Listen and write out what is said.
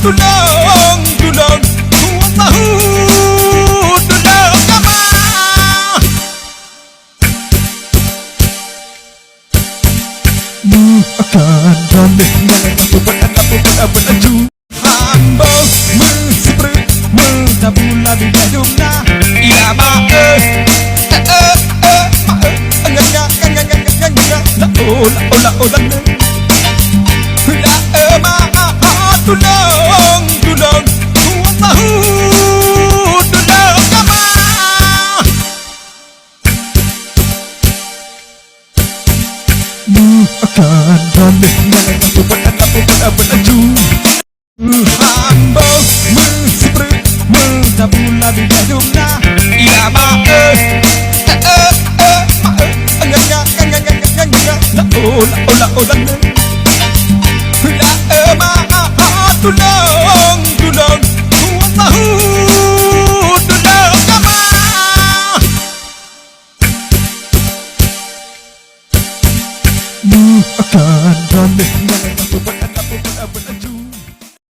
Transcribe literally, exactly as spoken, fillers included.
Tulông, tulông, Allahu, tulông kama. Bukan ramé, bukan apa, bukan apa, bukan apa laju. Ambo meusipreuk, meusapu labi gadum na. Ya ma, eh, eh, eh, eh, ma, eh, nga, nga, nga, nga, nga, nga, nga, nga, la, oh, la, oh, la, oh, la, la. La, eh, ma, ah, ah, tulông, tulông, Allahu, tulông kama. Bukan ramé, bukan apa, bukan apa laju. Ambo meusipreuk, meusapu labi gadum na. Ya ma, eh, eh, eh, eh, ma, eh, nga, nga, nga, la, oh, la, oh, la, oh, la, la. La, eh, ma, ah, ah, tulông, tulông, Allahu, tulông kama. Bukan ramé,